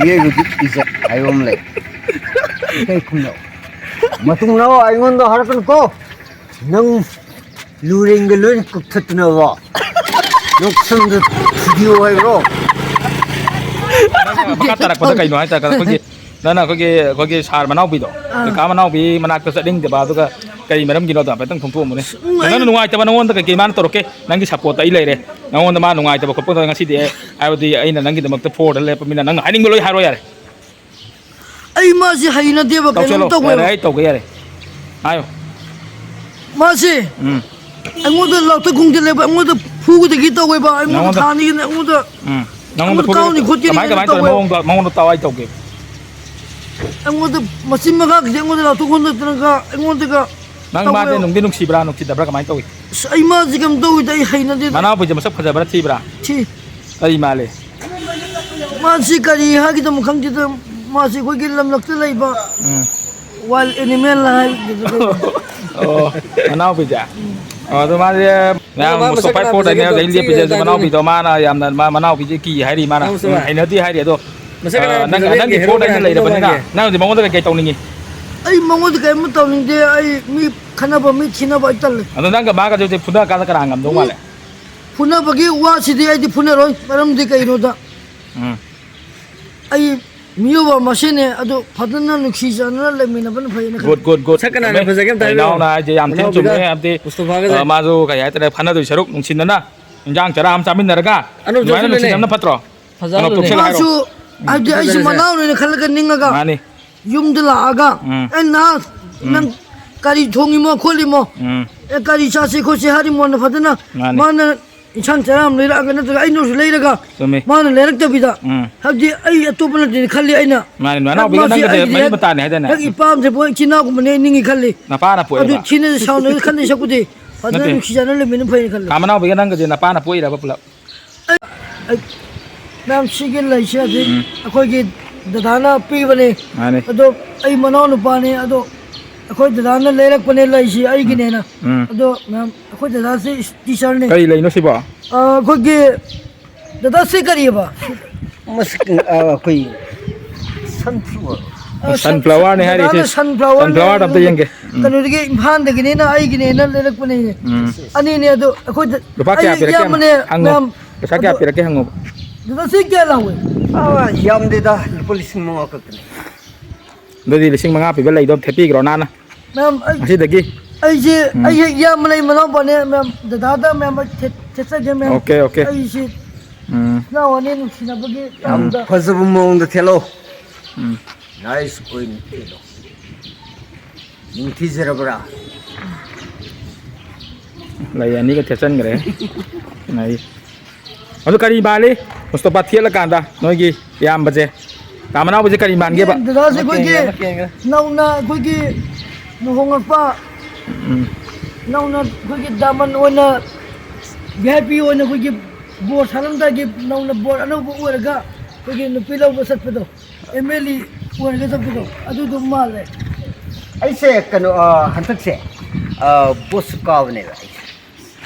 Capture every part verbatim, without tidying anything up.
ꯃꯤꯑꯣꯏꯕꯒꯤ ꯏꯖꯠ ꯍꯥꯏꯕ ꯑꯃ ꯂꯩ꯫ ꯏꯀꯥꯏ ꯈꯨꯝꯅꯧ꯫ ꯃꯇꯨꯡꯅ ꯑꯩꯉꯣꯟꯗ ꯍꯥꯏꯔꯛꯀꯅꯨꯀꯣ꯫ ꯅꯪ ꯂꯨꯔꯦꯡꯒ ꯂꯣꯏꯅ ꯀꯛꯊꯠꯇꯅꯕ ꯅꯪ ꯁꯝꯗ ꯊꯨꯗꯤꯌꯣ ꯍꯥꯏꯕ꯭ꯔꯣ? ꯃꯈꯥ ꯇꯥꯔꯛꯄꯗ ꯀꯩꯅꯣ ꯍꯥꯏꯇꯥꯔꯒ ꯑꯩꯈꯣꯏꯒꯤ ꯅꯪꯅ ꯑꯩꯈꯣꯏꯒꯤ, ꯑꯩꯈꯣꯏꯒꯤ ꯁꯥꯔ ꯃꯅꯥꯎꯕꯤꯗꯣ, ꯑꯥ꯫ ꯀꯀꯥ ꯃꯅꯥꯎꯕꯤ ꯃꯅꯥꯛꯇ ꯆꯠꯅꯤꯡꯗꯕ, ꯑꯗꯨꯒ ꯀꯔꯤ ꯃꯔꯝꯒꯤꯅꯣꯗꯣ ꯍꯥꯏꯐꯦꯠꯇꯪ ꯐꯣꯡꯗꯣꯛꯑꯝꯃꯨꯅꯦ꯫ ꯅꯨꯡꯉꯥꯏ- ꯅꯪꯅ ꯅꯨꯡꯉꯥꯏꯇꯕ ꯅꯉꯣꯟꯗ ꯀꯩꯀꯩ ꯃꯥꯅ ꯇꯧꯔꯛꯀꯦ? ꯅꯪꯒꯤ ꯁꯞꯄꯣꯔꯠꯇ ꯑꯩ ꯂꯩꯔꯦ꯫ ꯅꯉꯣꯟꯗ ꯃꯥ ꯅꯨꯡꯉꯥꯏꯇꯕ ꯈꯣꯠꯄꯗꯣ ꯉꯁꯤꯗꯤ ꯑꯩ, ꯍꯥꯏꯕꯗꯤ ꯑꯩꯅ ꯅꯪꯒꯤꯗꯃꯛꯇ ꯐꯣꯔꯗ ꯂꯦꯞꯄꯃꯤꯅ ꯅꯪꯅ ꯍꯥꯏꯅꯤꯡꯕ ꯂꯣꯏ ꯍꯥꯏꯔꯣ ꯌꯥꯔꯦ꯫ ꯑꯩ ꯃꯥꯁꯦ ꯍꯩꯅꯗꯦꯕ, ꯀꯩꯅꯣꯝ ꯇꯧꯁꯜꯂꯣ, ꯇꯧꯋꯦꯕ꯫ ꯌꯥꯔꯦ, ꯑꯩ ꯇꯧꯒꯦ, ꯌꯥꯔꯦ꯫ ꯍꯥꯏꯌꯣ꯫ ꯃꯥꯁꯦ ꯎꯝ꯫ ꯑꯩꯉꯣꯟꯗ ꯂꯥꯎꯊꯣꯛ ꯈꯣꯡꯖꯤꯜꯂꯦꯕ, ꯑꯩꯉꯣꯟꯗ ꯐꯨꯒꯗꯒꯤ ꯇꯧꯋꯦꯕ, ꯑꯩꯉꯣꯟꯗ ꯅꯉꯣꯟꯗ ꯊꯥꯅꯤꯒꯤꯅ ꯑꯩꯉꯣꯟꯗ ꯎꯝ꯫ ꯅꯉꯣꯟꯗ ꯑꯩꯉꯣꯟꯗ ꯐꯨꯒꯦ ꯀꯥꯎꯅꯤ ꯈꯣꯠꯀꯅꯤ ꯀꯃꯥꯏ, ꯀꯩꯅꯣꯝ ꯀꯃꯥꯏꯅ ꯇꯧꯔꯦ? ꯇꯧꯋꯦꯕ꯫ ꯃꯑꯣꯡꯗꯣ, ꯃꯑꯣꯡꯗꯣ ꯇꯥꯎ, ꯑꯩ ꯇꯧꯒꯦ꯫ ꯑꯩꯉꯣꯟꯗ ꯃꯆꯤꯟ ꯃꯈꯥꯒꯤꯁꯦ ꯑꯩꯉꯣꯟꯗ ꯂꯥꯎꯊꯣꯛ ꯈꯣꯟꯗꯅꯒ ꯑꯩꯉꯣꯟꯗꯒ ꯅꯪ ꯃꯥꯁꯦ ꯇꯧꯋꯦꯕ꯫ ꯅꯨꯡꯗꯤ ꯅꯨꯡꯁꯤꯕ꯭ꯔꯥ, ꯅꯨꯡꯁꯤꯗꯕ꯭ꯔꯥ, ꯀꯃꯥꯏꯅ ꯇꯧꯏ? ꯑꯁ, ꯑꯩ ꯃꯥꯁꯦ ꯀꯩꯝ ꯇꯧꯋꯤꯗ, ꯑꯩ ꯍꯩꯅꯗꯦꯗ꯫ ꯃꯅꯥꯎꯄꯤꯁꯦ ꯃꯁꯛ ꯐꯖꯕ꯭ꯔꯥ, ꯊꯤꯕ꯭ꯔꯥ? ꯊꯤ꯫ ꯀꯔꯤ ꯃꯥꯜꯂꯤ? ꯃꯥꯁꯤ ꯀꯔꯤ ꯍꯥꯏꯒꯗꯕꯅꯣ ꯈꯪꯗꯦꯗ, ꯃꯥꯁꯤ ꯑꯩꯈꯣꯏꯒꯤ ꯂꯝꯂꯛꯇ ꯂꯩꯕ ꯎꯝ꯫ Wild animal ꯍꯥꯏꯕꯗꯨꯗ ꯂꯩꯕ꯫ ꯑꯣ, ꯃꯅꯥꯎꯄꯤꯁꯦ? ꯑꯣ, ꯑꯗꯣ ꯃꯥꯁꯦ ꯃꯌꯥꯝ ꯃꯥ ꯃꯁꯛ ꯃꯁꯛ ꯐꯥꯏ ꯌꯥꯝ ꯐꯣꯔ ꯐꯖꯩ, ꯇꯥꯏꯅꯦ, ꯌꯥꯝ ꯑꯗꯩ ꯊꯤꯒ꯭ꯔꯦ, ꯂꯦꯞꯄꯤꯁꯦ, ꯌꯥꯝ ꯃꯅꯥꯎꯄꯤꯗꯣ ꯃꯥꯅ ꯌꯥꯝꯅ, ꯃꯥ, ꯃꯅꯥꯎꯄꯤꯁꯦ ꯀꯤ ꯍꯥꯏꯔꯤ ꯃꯥꯅ꯫ ꯃꯥ ꯃꯁꯛ ꯎꯝ, ꯌꯥꯝ ꯍꯩꯅꯗꯦ ꯍꯥꯏꯔꯤ ꯑꯗꯣ꯫ ꯃꯁꯛ ꯀꯅꯥ ꯑ, ꯅꯪ, ꯐꯖꯕ ꯅꯪꯒꯤ ꯌꯦꯡꯒꯦ? ꯐꯣꯔꯗ ꯍꯦꯔꯣ ꯑꯩꯅ ꯀꯅꯥ ꯂꯩꯔꯕꯅꯤꯅ ꯄꯥꯝꯒꯦ? ꯅꯪ ꯍꯧꯖꯤꯛ ꯃꯉꯣꯟꯗ ꯀꯩꯀꯩ ꯇꯧꯅꯤꯡꯉꯤ? ꯑꯩ ꯃꯉꯣꯟꯗ ꯀꯔꯤꯝꯇ ꯇꯧꯅꯤꯡꯗꯦ꯫ ꯑꯩ ꯃꯤ ꯈꯠꯅꯕ, ꯃꯤ ꯊꯤꯅꯕ ꯑꯩ ꯇꯜꯂꯦ꯫ ꯑꯗꯣ ꯅꯪꯒ ꯃꯥꯒꯁꯦ ꯍꯧꯖꯤꯛ ꯐꯨꯅꯔꯀꯥꯟꯗ ꯀꯅꯥ ꯉꯝꯗꯧ ꯃꯤ ꯃꯥꯜꯂꯦ? ꯐꯨꯅꯕꯒꯤ ꯋꯥꯁꯤꯗꯤ ꯑꯩꯗꯤ ꯐꯨꯅꯔꯣꯏ꯫ ꯃꯔꯝꯗꯤ ꯀꯩꯅꯣꯗ ꯎꯝ꯫ ꯑꯩ ꯃꯤꯑꯣꯏꯕ ꯃꯁꯦꯟꯅꯦ, ꯑꯗꯣ ꯐꯖꯅ ꯅꯨꯡꯁꯤ ꯆꯥꯟꯅꯅ ꯂꯩꯃꯤꯟꯅꯕꯅ ꯐꯩꯌꯦꯅ ꯈꯜꯂꯤ꯫ Good, good, good. ꯁꯛ ꯀꯅꯥꯅ ꯆꯨꯝꯃꯦ꯫ ꯐꯖꯒꯦ ꯑꯝꯇ ꯍꯥꯏꯕꯤꯔꯣ? ꯏꯅꯥꯎꯅ ꯍꯥꯏꯁꯦ ꯌꯥꯝ ꯊꯤꯅ ꯃꯅꯥꯎꯕꯤꯒ ꯆꯨꯝꯃꯦ꯫ ꯍꯥꯏꯕꯗꯤ, ꯃꯨꯁꯇꯐꯥꯒꯁꯦ꯫ ꯑ, ꯃꯥꯁꯨ ꯀꯩ ꯍꯥꯏꯇꯥꯔꯦ, ꯐꯅꯗꯣꯏ ꯁꯔꯨꯛ ꯅꯨꯡꯁꯤꯅꯅ ꯏꯟꯖꯥꯡ ꯆꯔꯥ ꯑꯃ ꯆꯥꯃꯤꯟꯅꯔꯒ ꯑꯗꯨꯃꯥꯏꯅ ꯅꯨꯡꯁꯤꯅꯕꯅ ꯐꯠꯇ꯭ꯔꯣ? ꯐꯖꯍꯜꯂꯨꯅꯦ꯫ ꯀꯩꯅꯣ, ꯇꯣꯛꯁꯜꯂꯣ ꯍꯥꯏꯔꯣ? ꯃꯥꯁꯨ, ꯎꯝ꯫ ꯍꯥꯏꯕꯗꯤ ꯑꯩꯁꯨ ꯐꯖꯔꯦꯁꯦ꯫ ꯃꯅꯥꯎꯅꯦꯅ ꯈꯜꯂꯒ ꯅꯤꯡꯉꯒ ꯃꯥꯅꯤ꯫ ꯌꯨꯝꯗ ꯂꯥꯛꯑꯒ, ꯎꯝ꯫ "ꯑꯦ, ꯅꯍꯥ, ꯎꯝ꯫ ꯅꯪ ꯀꯔꯤ ꯊꯣꯡꯉꯤꯃꯣ ꯈꯣꯠꯂꯤꯃꯣ? ꯎꯝ꯫ ꯑꯦ, ꯀꯔꯤ ꯆꯥꯁꯤ ꯈꯣꯠꯁꯤ ꯍꯥꯏꯔꯤꯃꯣꯅ?" ꯐꯖꯅ ꯃꯥꯅꯤ꯫ ꯃꯥꯅ ꯏꯟꯁꯥꯡ ꯆꯔꯥ ꯑꯃ ꯂꯩꯔꯛꯑꯒ ꯅꯠꯇ꯭ꯔꯒ ꯑꯩꯅꯁꯨ ꯂꯩꯔꯒ ꯆꯨꯝꯃꯤ꯫ ꯃꯥꯅ ꯂꯩꯔꯛꯇꯕꯤꯗ, ꯎꯝ꯫ ꯍꯥꯏꯕꯗꯤ ꯑꯩ ꯑꯇꯣꯞꯄ ꯅꯠꯇꯦꯅ ꯈꯜꯂꯤ ꯑꯩꯅ꯫ ꯃꯥꯅꯦ, ꯃꯅꯥꯎꯕꯤꯒ ꯃꯥꯁꯦ ꯅꯪꯒꯁꯦ ꯑꯩꯒꯤꯗꯤ ꯃꯔꯤ ꯍꯦꯛ, ꯃꯇꯥꯅꯦ ꯍꯥꯏꯗꯥꯏꯅꯦ? ꯍꯦꯛ ꯏꯄꯥꯝꯁꯦ ꯄꯣꯛ ꯏꯆꯤꯟ ꯏꯅꯥꯎꯒꯨꯝꯕꯅꯦ ꯑꯩ ꯅꯤꯡꯉꯤ ꯈꯜꯂꯤ꯫ ꯅꯄꯥꯅ ꯑꯗꯨ ꯄꯣꯛꯑꯦꯕ? ꯊꯤꯅ ꯁꯥꯎꯅ ꯈꯟꯗꯣꯏ ꯁꯛꯄꯨꯗꯤ ꯐꯖꯅ ꯅꯠꯇꯦ꯫ ꯅꯨꯡꯁꯤ ꯆꯥꯟꯅ ꯂꯩꯃꯤꯟꯅ ꯐꯩꯅ ꯈꯜꯂꯤ꯫ ꯀꯥ ꯃꯅꯥꯎꯕꯤꯒ ꯅꯪꯒꯁꯦ ꯅꯄꯥꯅ ꯄꯣꯛꯏꯔꯕ ꯄꯨꯂꯞ? ꯑꯩ, ꯑꯩ, ꯃꯌꯥꯝ ꯁꯤꯒꯤ ꯂꯩꯁꯦ ꯍꯧꯖꯤꯛ ꯎꯝ꯫ ꯑꯩꯈꯣꯏꯒꯤ ꯗꯗꯥꯅ ꯄꯤꯕꯅꯤ꯫ ꯃꯥꯅꯤ꯫ ꯑꯗꯣ ꯑꯩ ꯃꯅꯥꯎ ꯅꯨꯄꯥꯅꯤ꯫ ꯑꯗꯣ ꯑꯩꯈꯣꯏ ꯗꯗꯥꯅ ꯂꯩꯔꯛꯄꯅꯦ ꯂꯩꯁꯤ ꯑꯩꯒꯤꯅꯦꯅ꯫ ꯎꯝ꯫ ꯑꯗꯣ ꯃꯌꯥꯝ ꯑꯩꯈꯣꯏ ꯗꯗꯥꯁꯤ ꯇꯤꯆꯔꯅꯤ꯫ ꯀꯔꯤ ꯂꯩꯅꯣ ꯁꯤꯕꯣ? ꯑ, ꯑꯩꯈꯣꯏꯒꯤ ꯗꯗꯥꯁꯤ ꯀꯔꯤꯑꯕ? ꯃꯁꯤ, ꯑ, ꯑꯩꯈꯣꯏ sunflower꯫ Sunflower ꯅꯦ ꯍꯥꯏꯔꯤꯁꯦ꯫ ꯁꯟꯐ꯭ꯂꯥꯋꯔ Sunflower ꯑꯝꯇ ꯌꯦꯡꯒꯦ꯫ ꯎꯝ꯫ ꯀꯩꯅꯣꯗꯒꯤ ꯏꯝꯐꯥꯜꯗꯒꯤꯅꯦꯅ ꯑꯩꯒꯤꯅꯦꯅ ꯂꯩꯔꯛꯄꯅꯦ꯫ ꯎꯝ꯫ ꯑꯅꯤꯅꯦ ꯑꯗꯣ ꯑꯩꯈꯣꯏꯗ ꯂꯨꯄꯥ ꯀꯌꯥ ꯑꯩ ꯄꯤꯔꯛꯀꯦ ꯏꯌꯥꯝꯕꯅꯦ ꯍꯪꯉꯣ꯫ ꯃꯌꯥꯝ꯫ ꯄꯩꯁꯥ ꯀꯌꯥ ꯑꯗꯣ ꯄꯤꯔꯛꯀꯦ ꯍꯪꯉꯣ꯫ ꯗꯗꯥ ꯁꯤ ꯀꯌꯥ ꯂꯧꯋꯦ? ꯑꯥ, ꯌꯥꯝꯗꯦꯗ, ꯂꯨꯄꯥ ꯂꯤꯁꯤꯡ ꯃꯉꯥ ꯈꯛꯇꯅꯤ꯫ ꯑꯗꯨꯗꯤ ꯂꯤꯁꯤꯡ ꯃꯉꯥ ꯄꯤꯕ ꯂꯩꯗꯣ ꯊꯦꯠꯄꯤꯈ꯭ꯔꯣ ꯅꯥꯟꯅ꯫ ꯃꯌꯥꯝ ꯑꯩ ꯉꯁꯤꯗꯒꯤ꯫ ꯑꯩꯁꯦ ꯎꯝ꯫ ꯑꯩ ꯍꯦꯛ ꯏꯌꯥꯝꯕ ꯂꯩ ꯃꯅꯥꯎꯄꯥꯅꯦ ꯃꯌꯥꯝ, ꯗꯗꯥꯗ ꯃꯌꯥꯝ ꯑꯩ ꯊꯦꯠ- ꯊꯦꯠꯆꯒꯦ ꯃꯌꯥꯝ꯫ Okay, okay. ꯑꯩꯁꯦ ꯎꯝ꯫ ꯏꯅꯥꯎ ꯑꯅꯤ ꯅꯨꯡꯁꯤꯅꯕꯒꯤ ꯌꯥꯝ ꯌꯥꯝꯗ ꯐꯖꯕ ꯃꯑꯣꯡꯗ ꯊꯦꯠꯂꯣ꯫ ꯎꯝ꯫ Nice ꯑꯣꯏꯅ ꯊꯦꯠꯂꯣ꯫ ꯅꯤꯡꯊꯤꯖꯔꯕ꯭ꯔꯥ? ꯂꯩ ꯑꯅꯤꯒ ꯊꯦꯠꯆꯟꯈ꯭ꯔꯦ꯫ ꯂꯩ꯫ ꯑꯗꯨ ꯀꯔꯤ ꯃꯥꯜꯂꯤ? ꯃꯨꯁꯇꯣꯐꯥ ꯊꯦꯠꯂꯀꯥꯟꯗ ꯅꯣꯏꯒꯤ ꯏꯌꯥꯝꯕꯁꯦ꯫ ꯀꯥ ꯃꯅꯥꯎꯕꯁꯦ ꯀꯔꯤ ꯃꯥꯟꯒꯦꯕ? ꯗꯗꯥꯁꯦ ꯑꯩꯈꯣꯏꯒꯤ ꯅꯧꯅ ꯑꯩꯈꯣꯏꯒꯤ ꯂꯨꯍꯣꯡꯉꯛꯄ ꯎꯝ꯫ ꯅꯧꯅ ꯑꯩꯈꯣꯏꯒꯤ ꯗꯥꯃꯟ ꯑꯣꯏꯅ ꯚꯤ ꯑꯥꯏ ꯄꯤ ꯑꯣꯏꯅ ꯑꯩꯈꯣꯏꯒꯤ ꯕꯣꯔ ꯁꯥꯟꯅꯝꯗꯥꯏꯒꯤ ꯅꯧꯅ ꯕꯣꯔ ꯑꯅꯧꯕ ꯑꯣꯏꯔꯒ ꯑꯩꯈꯣꯏꯒꯤ ꯅꯨꯄꯤ ꯂꯧꯕ ꯆꯠꯄꯗꯣ, ꯑꯦꯝ ꯑꯦꯜ ꯑꯦ ꯑꯣꯏꯔꯒ ꯆꯠꯄꯗꯣ ꯑꯗꯨꯗꯣ ꯃꯥꯜꯂꯦ꯫ ꯑꯩꯁꯦ ꯀꯩꯅꯣ, ꯑ, ꯍꯟꯗꯛꯁꯦ, ꯑ, ꯕꯣꯠꯁꯨ ꯀꯥꯕꯅꯦꯕ ꯑꯩꯁꯦ꯫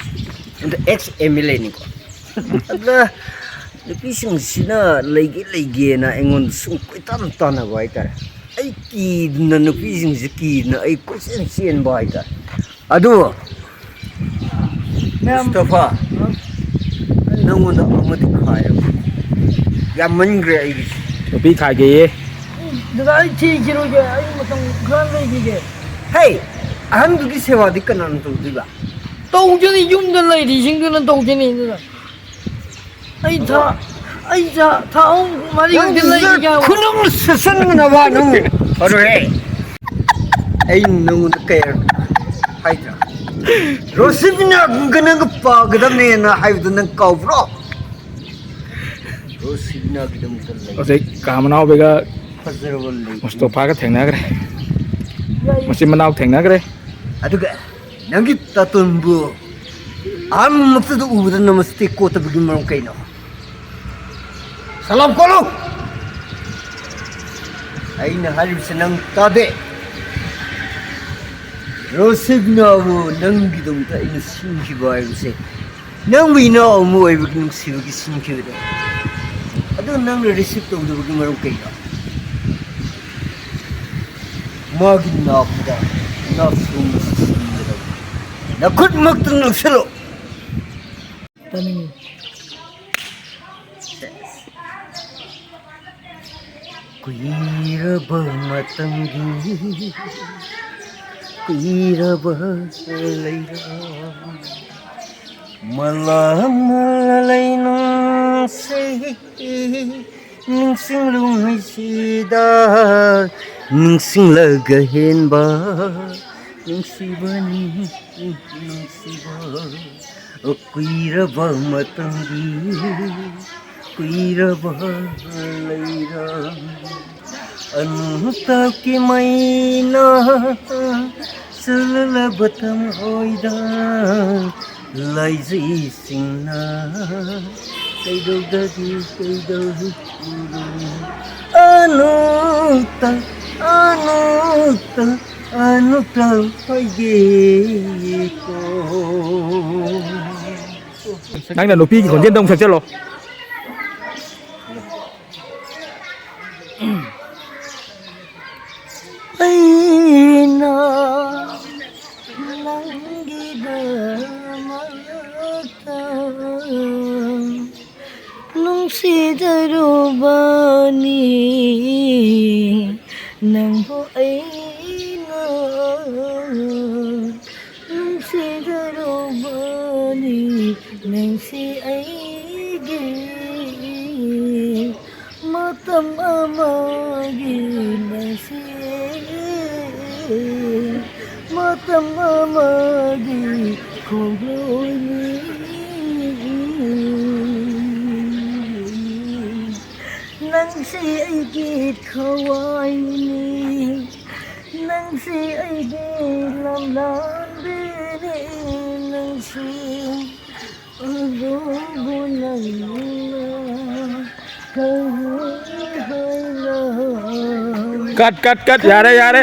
ꯑꯗ ex M L A ꯅꯤꯀꯣ꯫ ꯑꯗ ꯅꯨꯄꯤꯁꯤꯡꯁꯤꯅ ꯂꯩꯒꯦ ꯂꯩꯒꯦꯅ ꯑꯩꯉꯣꯟꯗ ꯁꯨꯝ ꯀꯣꯏꯇꯥꯟ ꯇꯥꯟꯅꯕ ꯍꯥꯏꯇꯥꯔꯦ꯫ ꯑꯩ ꯀꯤꯗꯅ ꯅꯨꯄꯤꯁꯤꯡꯁꯤ ꯀꯤꯗꯅ ꯑꯩ ꯀꯣꯏꯆꯦꯟ ꯆꯦꯟꯕ ꯍꯥꯏꯇꯥꯔꯦ꯫ ꯑꯗꯨ ꯃꯌꯥꯝ ꯃꯨꯁꯇꯐꯥ, ꯅꯪꯉꯣꯟꯗ ꯑꯃꯗꯤ ꯈꯥꯏꯔꯕ꯫ ꯌꯥꯝꯃꯟꯈ꯭ꯔꯦ ꯑꯩꯒꯤꯁꯦ꯫ ꯅꯨꯄꯤ ꯈꯥꯏꯒꯦꯌꯦ꯫ ꯗꯗꯥ ꯑꯩ ꯊꯤꯈꯤꯔꯣꯏꯒꯦ, ꯑꯩ ꯃꯇꯝ ꯈꯔ ꯂꯩꯈꯤꯒꯦ꯫ ꯍꯦ, ꯑꯍꯟꯗꯨꯒꯤ ꯁꯦꯕꯥꯗꯤ ꯀꯅꯥꯅ ꯇꯧꯗꯣꯏꯕ? ꯇꯧꯖꯅꯤ, ꯌꯨꯝꯗ ꯂꯩꯔꯤꯁꯤꯡꯗꯨꯅ ꯇꯧꯖꯅꯤ ꯑꯗꯨꯅ꯫ ꯑꯩ ꯊꯥ ꯑꯩ ꯊꯥ ꯊꯥ ꯑꯍꯨꯝ ꯃꯔꯤ ꯈꯛꯇ ꯂꯩꯈꯤꯒꯦ ꯍꯥꯏꯕ꯫ ꯈꯨꯅꯨꯡ ꯁꯨꯁꯟꯅꯕ ꯅꯪ ꯐꯔꯣꯏꯍꯦ꯫ ꯑꯩ ꯅꯉꯣꯟꯗ ꯀꯌꯥ ꯍꯥꯏꯗ꯭ꯔꯥ? ꯔꯣꯁꯤꯕꯤꯅꯥꯒ ꯅꯪꯒ ꯄꯥꯒꯗꯕꯅꯦꯅ ꯍꯥꯏꯕꯗꯣ ꯅꯪ ꯀꯥꯎꯕ꯭ꯔꯣ? ꯔꯣꯁꯤꯕꯤꯅꯥꯒꯤꯗꯃꯛꯇ ꯂꯩ꯫ ꯍꯧꯖꯤꯛ ꯀꯥ ꯃꯅꯥꯎꯕꯤꯒ ꯐꯖꯔꯕ ꯂꯩ꯫ ꯃꯨꯁꯇꯣꯐꯥꯒ ꯊꯦꯡꯅꯈ꯭ꯔꯦ꯫ ꯃꯆꯤꯟ ꯃꯅꯥꯎ ꯊꯦꯡꯅꯈ꯭ꯔꯦ꯫ ꯑꯗꯨꯒ ꯅꯪꯒꯤ ꯇꯥꯇꯣꯟꯕꯨ ꯑꯍꯥꯟꯕ ꯃꯛꯇꯗ ꯎꯕꯗ ꯅꯃꯁꯇꯦ ꯀꯣꯠꯇꯕꯒꯤ ꯃꯔꯝ ꯀꯩꯅꯣ? ꯁꯂꯥꯝ ꯀꯣꯠꯂꯨ! ꯑꯩꯅ ꯍꯥꯏꯔꯤꯕꯁꯤ ꯅꯪ ꯇꯥꯗꯦ꯫ ꯔꯣꯁꯤꯕꯤꯅꯥꯕꯨ ꯅꯪꯒꯤꯗꯃꯛꯇ ꯑꯩꯅ ꯁꯤꯟꯈꯤꯕ ꯍꯥꯏꯕꯁꯦ ꯅꯪꯕꯨ ꯏꯅꯥꯎ ꯑꯃ ꯑꯣꯏꯕꯒꯤ ꯅꯨꯡꯁꯤꯕꯒꯤ ꯁꯤꯟꯈꯤꯕꯅꯦ꯫ ꯑꯗꯨ ꯅꯪꯅ receive ꯇꯧꯗꯕꯒꯤ ꯃꯔꯝ ꯀꯩꯅꯣ? ꯃꯥꯒꯤ ꯅꯥꯛꯇ ꯅꯥꯞꯁꯨꯡ ꯁꯤꯟꯒꯗꯕ꯫ ꯅꯈꯨꯠꯃꯛꯇ ꯅꯛꯁꯤꯜꯂꯣ꯫ ꯇꯥꯅꯤꯡꯉꯤ꯫ ꯀꯨꯏꯔꯕ ꯃꯇꯝꯒꯤ, ꯀꯨꯏꯔꯕ ꯂꯩꯔꯥ, ꯃꯂꯥ ꯃꯂꯥ ꯂꯩꯅꯨꯡꯁꯤ꯫ ꯅꯤꯡꯁꯤꯡꯂꯨꯉꯩꯁꯤꯗ ꯅꯤꯡꯁꯤꯡꯂꯒ ꯍꯦꯟꯕ ꯅꯨꯡꯁꯤꯕꯅꯤ, ꯅꯨꯡꯁꯤꯕ꯫ ꯀꯨꯏꯔꯕ ꯃꯇꯝꯒꯤ, ꯀꯨꯏꯔꯕ ꯂꯩꯔꯥ, ꯑꯅꯨꯇꯞꯀꯤ ꯃꯩꯅ ꯆꯜꯂꯕ ꯊꯃꯣꯏꯗ ꯂꯥꯏꯖꯩꯁꯤꯡꯅ ꯀꯩꯗꯧꯗꯒꯦ, ꯀꯩꯗꯧꯔꯨꯒꯅꯤ? ꯑꯅꯨꯇꯞ, ꯑꯅꯨꯇꯞ, ꯑꯅꯨꯇꯞ ꯍꯣꯏꯒꯦꯀꯣ꯫ ꯅꯪꯅ ꯅꯨꯄꯤꯒꯤ ꯈꯣꯟꯖꯦꯜꯗ ꯑꯃꯨꯛ ꯁꯛꯆꯜꯂꯣ꯫ ꯑꯩꯅ ꯅꯪꯒꯤꯗꯃꯛꯇ ꯅꯨꯡꯁꯤꯖꯔꯨꯕꯅꯤ, ꯅꯪꯕꯨ ꯑꯩꯅ ꯅꯨꯡꯁꯤꯖꯔꯨꯕꯅꯤ, ꯅꯪꯁꯤ ꯑꯩꯒꯤ ꯃꯇꯝ ꯑꯃꯒꯤ ꯅꯪꯁꯤ, ꯃꯇꯝ ꯑꯃꯒꯤ ꯈꯣꯡꯂꯣꯏꯅꯤ꯫ ꯅꯪꯁꯤ ꯑꯩꯒꯤ ꯊꯋꯥꯏꯅꯤ, ꯅꯪꯁꯤ ꯑꯩꯒꯤ ꯂꯝꯂꯥꯟꯕꯤꯅꯤ, ꯅꯪꯁꯤ ꯑꯗꯨꯕꯨ ꯅꯪꯅ ꯀꯔꯤ ꯍꯥꯏꯅ ꯀꯠ, ꯀꯠ, ꯀꯠ, ꯌꯥꯔꯦ, ꯌꯥꯔꯦ꯫